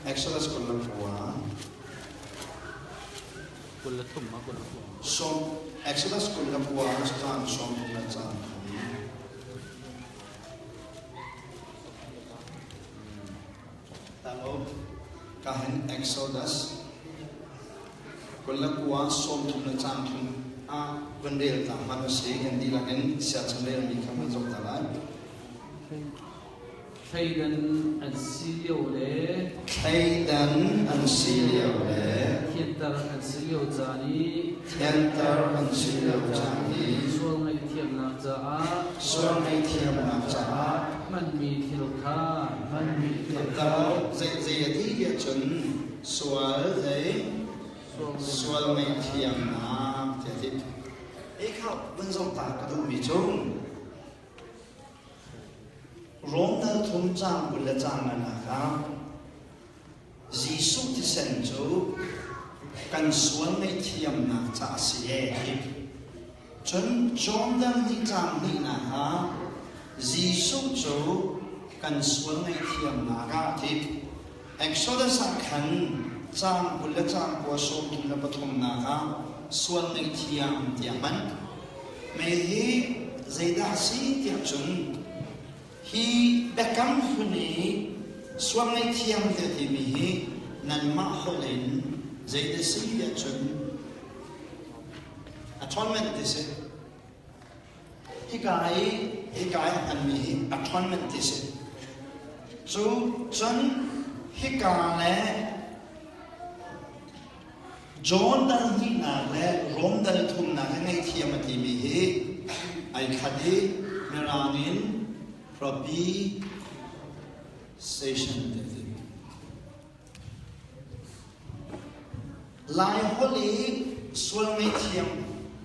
Exodus 29. 23 ma 29. Sawm Exodus 29 caan 30 le caan thum. Talo kahin Exodus 29 30 le caan thum ah van rel ta hmanh usih kan dihlak in siachan relmi kha van zoh ta lai. Thleidan an si lio le Thleidan an si lio le thianter an si lio caan i thianter an si lio caan i sual ngaihthiamnak caah sual ngaihthiamnak caah hmanmi thil kha hmanmi thil kha zei zei a ti tiah cun sual zei sual ngaihthiamnak tiah ti. Hi kha vun zong ta ka duhmi cu Rom dal thum caang 20 le caang nganak ah Jesuh thisen cu kan sual ngaihthiamnak ca a si ee ti. Cun John dal hnih caang hnihnak ah Jesuh cu kan sual ngaihthiamnak ah a ti. Exodus ah khan caang 20 le caang kua sawm thum le pathumnak ah sual ngaihthiam tiah hman. Mei hi zeidah a si tiah cun hi biakam hlun i sual ngaihthiam tiah timi hi nanmah holh in zeidah si tiah cun atonement ti si. Hika i hika i hmanmi hi atonement ti si. Cu cun hika le John dal hnihnak le Rom dal thumnak hi ngaihthiam a timi hi ai khat i Mirang in propitiation ti a ti. Lai holh i sual ngaihthiam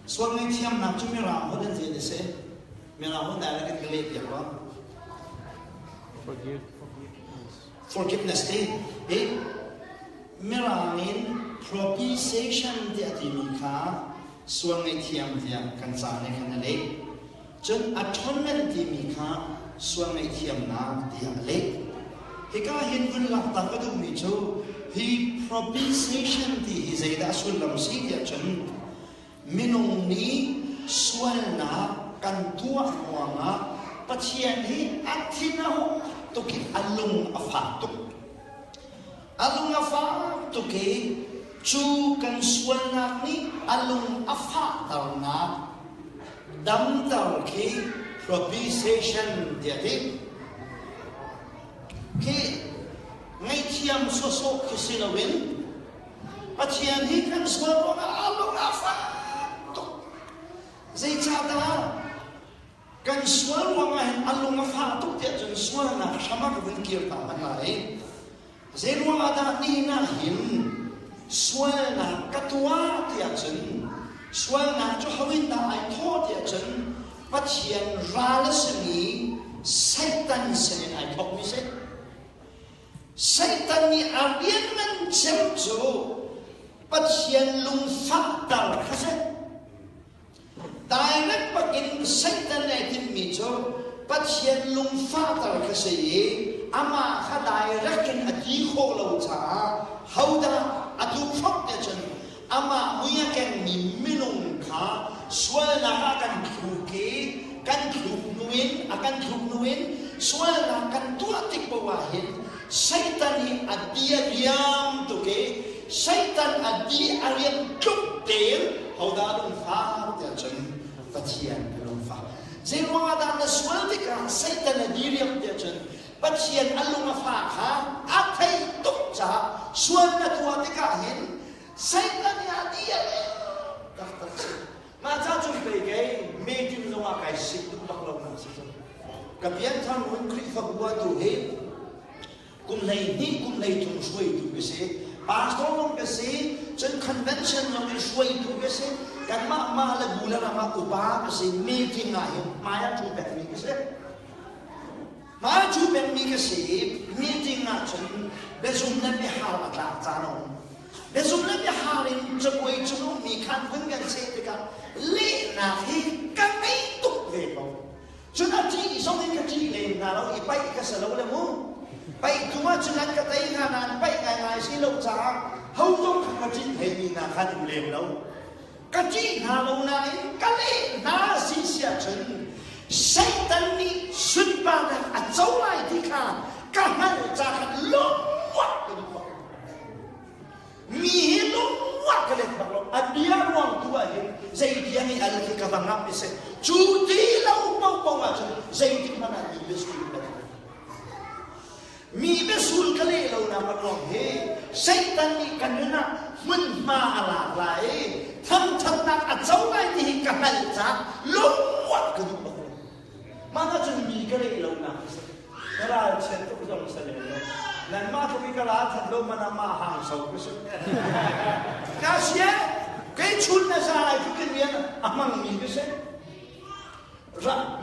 sual ngaihthiamnak cu Mirang holh in zei a si? Mirang holh direct in ka leh piak lo. Forgive. Forgiveness ti hi Mirang in propitiation tiah timi kha sual ngaihthiam tiah kan ca nih khan a leh. Cun atonement timi kha sual ngaihthiamnak tiah a leh. Hika hin vun langhter ka duhmi cu hi propitiation ti hi zeidah sullam si tiah cun minung nih sualnak kan tuah ruangah Pathian hi a thin a hung tuk i a lung a fak tuk. A lung a fak tuk i cu kan sualnak nih a lung a fahternak damter khi propitiation tiah ti. Khi ngaihthiam sawsawh khi si loin Pathian hi kan sual ruangah a lung a fak tuk. Zeicahdah kan sual ruangah hin a lung a fah tuk tiah cun sualnak hram ah ka vun kir ta hmanh lai. Zei ruangah dah nihin ah hin sualnak ka tuah tiah cun sualnak cu ho in dah ai thawh tiah cun Pathian ral a simi Satan sinin ai thawkmi si. Satan nih a rian ngan cem cu Pathian lungfahter kha si. Direct bakin Satan nih ai timhmi cu Pathian lungfahter kha si i amah kha direct in a ti khawh lo caah hodah a tukforh te cun amah mui a kengmi minung kha sualnak ah kan thluk i kan thluk hnu in a kan thluk hnu in sualnak kan tuah tik paoh ah hin Satan hi a di a riam tuk i Satan a di a riam tluk tein hodah a lungfak tiah cun Pathian a lungfak. Zei ruangah dah na sual tikah Satan a di riam tiah cun Pathian a lung a fah kha a theih tuk caah sual na tuah tikah hin Satan nih a ti a taktak si. Mah ca cung pei kei meeting zong ah kai sik duh bak lo nak si cu. Ka pianthar mun Khrihfabu ah tu hi kum 12 kum 13 hruaitu ka si. Pastor zong ka si, cun convention zong i hruaitu ka si. Kanmah mah le bu le ram ah upa ka si. Meeting ah hin hmai ah ṭhu pekmi ka si. Mah cu pengmi ka si i meeting ahcun biazum le biahal a tlak caan a um. Biazum le biahal in cabuai cung ummi khan vun kan seh tikah lehnak hi ka ngei tuk ve ko. Cun a ṭih zong in ka ṭih lem hna lo i paih ka si lo le mu. Paih tu ahcun an ka tei hna nain paih ngai. si lo caah ho zong kha ka ṭih hleimi hna kha an um lem lo. Ka ṭih hna lo nain ka leh hna si si ahcun Satan nih sunparnak a co lai ti kha ka hngalh ca khan lungmuak ka duh bak. Mi hi lungmuak ka let bak lo. A bia ruang tu ah hin zei bia nih al khi ka va ngamh i si. Cu ti lo paohpaoh ahcun zeitik hmanh ah mi biasul ka leh. Mi biasul ka leh lonak a ruang hi Satan nih ka nun ah hmunhma a lak lai i thangṭhatnak a co lai ti hi ka hngalh caah lungmuak ka duh bak lo. Mah cun mi ka leh lonak a si. Ka ralchiat tuk zong si lem lo. Nanmah tluk i ka ral that lo man ah mah hang so ka si. Ka sia, kei chun na za lai tluk in rian a hmangmi ka si.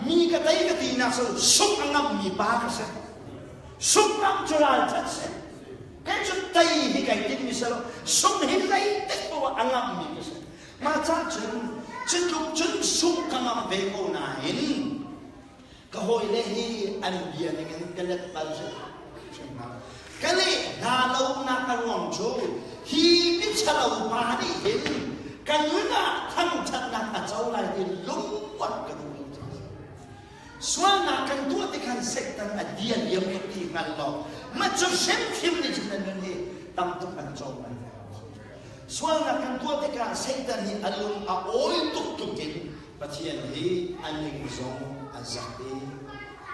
Mi ka tei ka ti nak so suk a ngammi pa ka si. Suk ngam cu ral that si. Kei cu tei hi kai timmi si lo. Suk hi zeitik poah a ngammi ka si. Mah ca cun cu tluk cun suk ka ngam ve ko nain ka hawile hi an bia ning in ka let bal hrim hna. Ka leh hna lonak a ruang cu hi miṭhalo pa nih hin ka nun ah thangṭhatnak a co lai ti lungkuat ka duh lo caah a si. Sualnak kan tuah tikhan Satan a dia liam tuk ti hngal law mah cu hrimhrim nih cun na nun hi tam tuk an cawm an Sualnak kan tuah tikah Satan hi a lung a awi tuk tuk in Pathian hi a ning zong a zak i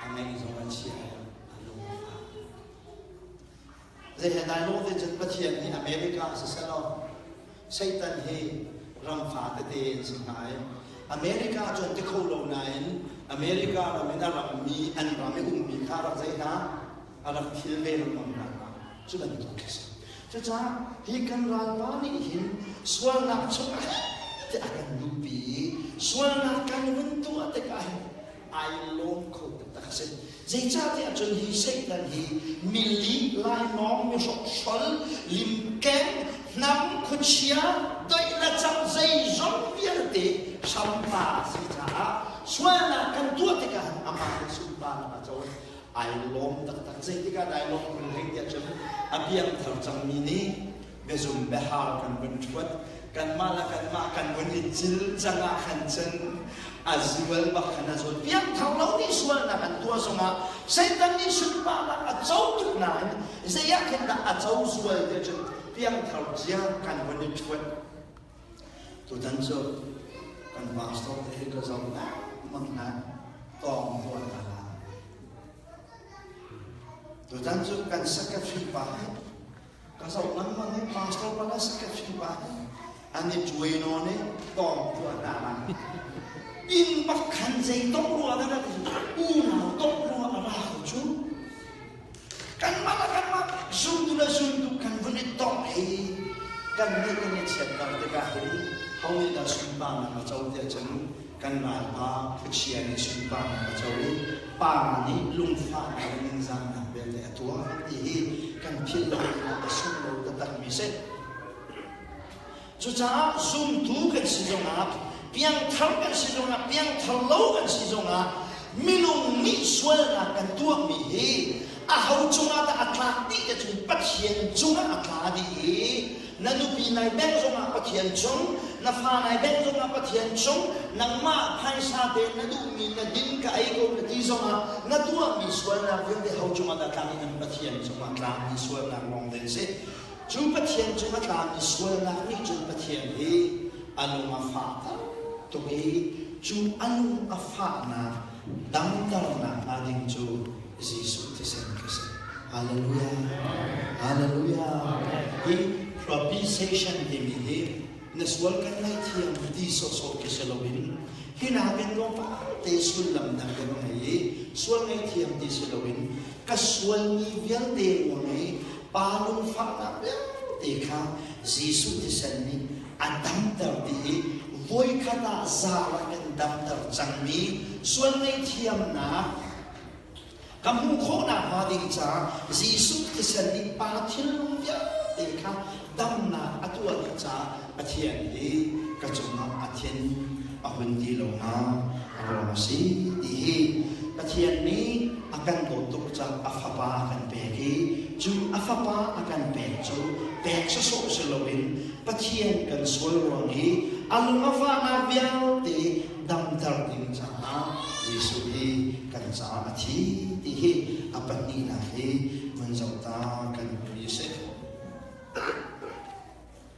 a ngaih zong a chia i a lung a fak. Zei he dai lo te cun Pathian hi America si selaw Satan hi ram fa tete an si hnga i America cu an ti kho lo nain America ram in a rammi an ram i ummi kha rak zei hna a rak thil ve lengmang hna cu bantuk khi si. Cucaah hi kan ralpa nih hin sualnak chungah te a kan luhpi i sualnak kan vun tuah tikah hin ai lawm kho taktak a si. Zeicahtiah cun hi Satan hi mili, lainawng, mihrokhrol, limkeng, hnam, khuachia, doih le cang zeizong vialte hrampa a si caah sualnak kan tuah tikah amah nih sunparnak a co. Ai lawm taktak. Zeitikah dah ai lawm kun hlei tiah cun a piangthar cangmi nih biazum biahar kan vun ṭhuat kanmah le kanmah kan vun i cil cang ah khan cun a zual bak khan a zual. Piangthar lo nih sualnak an tuah zongah Satan nih sunparnak a co tuk nain zei ah khin dah a co zual ti cun piangthar cia kan vun i ṭhuat. Tutan cu kan pastor te hi ka zoh lengmang hna tawng tuah hna la. Tutan cu kan secretary pa hi ka zoh lengmang i pastor pa le secretary pa hi an i ṭuai nawn i tawng tuah hna la. Inn bak khan zei tong rua dah ti unau tong rua a ra ko cu. Kanmah le kanmah zumtu le zumtu kan vun i tongh i kan nih kan i chiatter tikah hin ho nih dah sunparnak a co tiah cun kan ralpa khuachia nih sunparnak a co i pa nih lungfahnak le ningzahnak vialte a tuah ti hi kan philh lo dingah a sunglawi taktakmi si. Cucaah zumtu kan si zongah, piangthar kan si zongah, piangthar lo kan si zongah, minung nih sualnak kan tuahmi hi aho cungah dah a tlak dih te cun Pathian cungah a tla dih i na nupi nai bengh zongah Pathian cung, na fa nai bengh zongah Pathian cung, nangmah phaisa te na duhmi na din ka ei ko na ti zongah na tuahmi sualnak vialte ho cungah dah tlak i nan Pathian cungah tlakmi sualnak lawng te an si. Cu Pathian cung a tlami sualnak nih cun Pathian hi a lung a fahter tuk i cu a lung a fahnak damternak hnga ding cu Jesuh thisen khi si. Hallelujah. Hallelujah. Hi propitiation timi hi na sual kan ngaihthiam ti sawhsawh khi si loin hi nakin tlawmpal te sullam dang kan ngei i sual ngaihthiam ti si loin ka sualmi vialte ruang i Pa lungfahnak vialte kha Jesuh thisen nih a damter ti i voikhat ah zaal ah kan damter cangmi sual ngaihthiamnak ka hmuh khawhnak hnga ding caah Jesuh thisen nih Pa thinlung vialte kha damnak a tuah dih caah Pathian hi ka cungah a thin a hun ti lo hnga a ruang a si ti hi Pathian nih a kan dawt tuk caah a fapa a kan pek i Cu a fapa a kan pek cu pek sawsawh si loin Pathian kan sual ruang i a lung a fahnak vialte damter ding caah Jesuh hi kan caah a thi ti hi a pahnihnak hi.